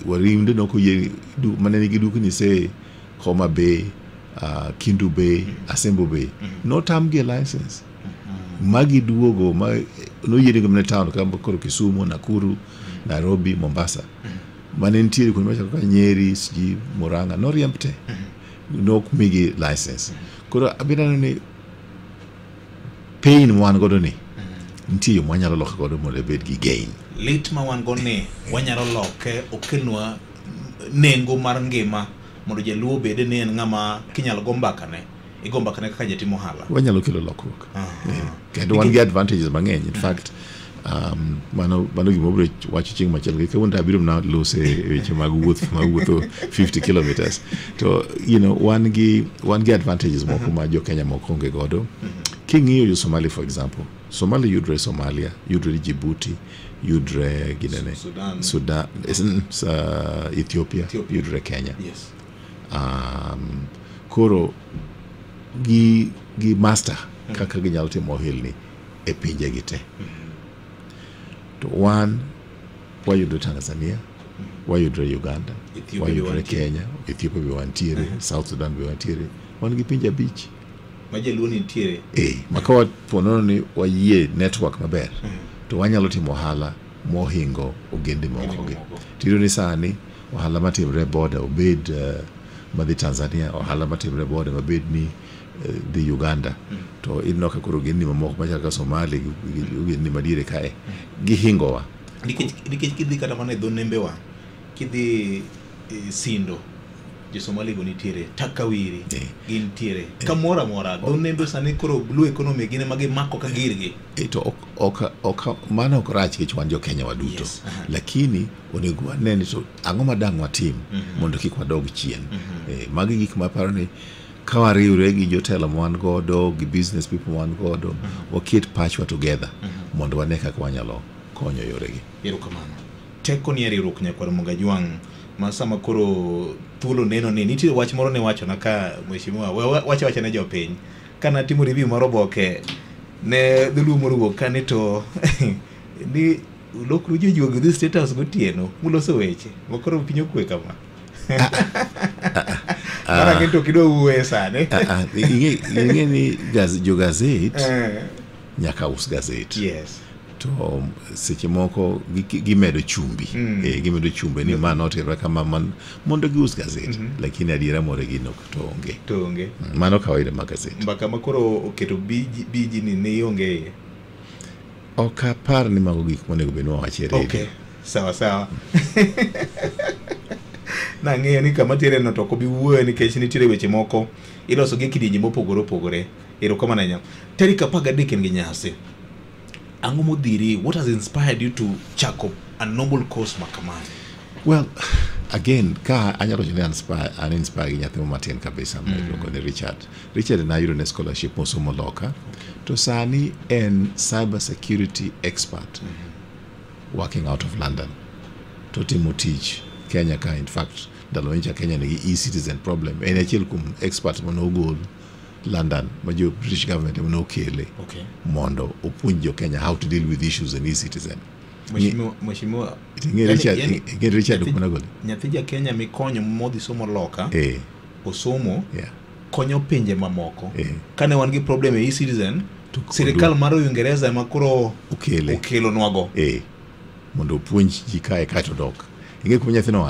Warinde nokoyie mane nigi dukni se Homa Bay, Kindu Bay, Asembo Bay. Notamgi e license. Magi duogo ma noyienegi mana e town ka koro Kisumu, Nakuru, Nairobi, Mombasa. Mane nitiere kuonde machalo kaka Nyeri, sijui Murang'a, noriemb te. Nok migi license. Koro abiro neno ni pain ma wan godo ni nitie yo mwanyalo loko godo mondo ibed gi gain. Lit ma wan go ni wanyalo loke okelnwa nengo mar ngima mondo jaluo obede ni en ng'ama kinyalo go mbakane, igo mbakane kaka jatim ohala. Wanyalo kelo lokruok. Kendo wan gi advantages mang'eny. In fact, mano gima wabiro wacho chieng' machielo. Kawuono to abiro mana lose e weche mag wuoth ma wuotho 50 kilometers. To wan gi advantages moko ma jo Kenya moko onge godo. King'iyo jo Somali, for example, Somali yudre Somalia, yudre Djibouti, yudre ginene Sudan. Sudan, Ethiopia, Ethiopia. Yudre Kenya. Koro gi master kaka ginyalo timo ohelni e pinje gi te. To wan wayudre Tanzania, wayudre Uganda, Ethiopia be wayudre wantie. Kenya, Ethiopia be wantiere, South Sudan be wantiere. Wan gi pinje 5. Ma jaluo nitiere. Ma ka waponono ni wayie network maber, to wanyalo timo ohala mohingo ogende moko gi. Moko. Tiyudo ni sani ohala matimre e border obed madhi Tanzania, ohala matimre e border mabed ni dhi Uganda, to ineno ka koro ogendni mamoko machalo kaka Somali gi ogendni madiere kae gihingowa. Nikech kidhi kata mana e dho nembewa, kidhi Sindo, jo-Somali go nitiere, Takawiri gintiere, kamoro amora dho nembe sani koro blue economy gin ema gimako ka girgi. To ok mano ok rach nikech wan jo Kenya waduto. Lakini onego wane ni to ang'o ma dang' watim mondo kik wadog chien. Magi gik ma aparo ni ka wariwre gi jotelo ma wan godo, gi business people ma wan godo, waket pachwa together mondo wane kaka wanyalo konyo yoregi. Erokamano. Teko ni e riwruok, nyakwar Mugajwang', ma sama koro thuolo neno ni nitie wach moro ne wachona ka mheshimiwa wacha wacha ne jopiny kana timo review mar oboke ne dholuo moro wuok ka ni to ni ulokru jojuogi udhi State House gotieno muloso weche makoro piny okwe kama mana ng'e to ok idwa wuoye sani. Ah, ah, ing'e ni jo gazet nyaka us gazet. To seche moko gimedo chumbi. Gimedo chumbi ni ma notimre kama mondo gius gazet, lakini adiera moro gino to onge. To onge. Mano kawaida mag gazet. Mbaka ma koro oketo biji biji ni onge iye. Ok apar ni mago gik monego bed ni wawacho e redio. Okay, sawa sawa. Nang'eyo ni kama tere no to ok obi wuoyo nikech nitiere weche moko iloso gi kidienje mopogore opogore. Erokamano ahinya. Tarik 13 en gi nyasi. Ang'o modhiri? What has inspired you to chako a noble cause ma kamano? Well, again, ka anyalo wacho ni an inspire gi nyathi matin kabisa ma iluongo ni Richard. Richard nayudo ne scholarship mosomo loka. To sani en cyber security expert working out of London. To timo tich Kenya ka. In fact, ndalo nyicha Kenya nigi e-citizen problem. En achiel kuom expert manogol London ma jo British government ema nokele mondo opuonj jo Kenya how to deal with issues in e-citizen. Mheshimiwa Ing'e Richard, ing'e Richard kuma nogole? Nyathi ja Kenya mikonyo modhi somo loka, osomo, konyo pinje mamoko. Kane wan gi problem e e-citizen, To sirikal mar Uingereza ema koro okele okelonwago. Mondo opuonj ji kae kaeto dok. Ing'e kuma nyathino oa?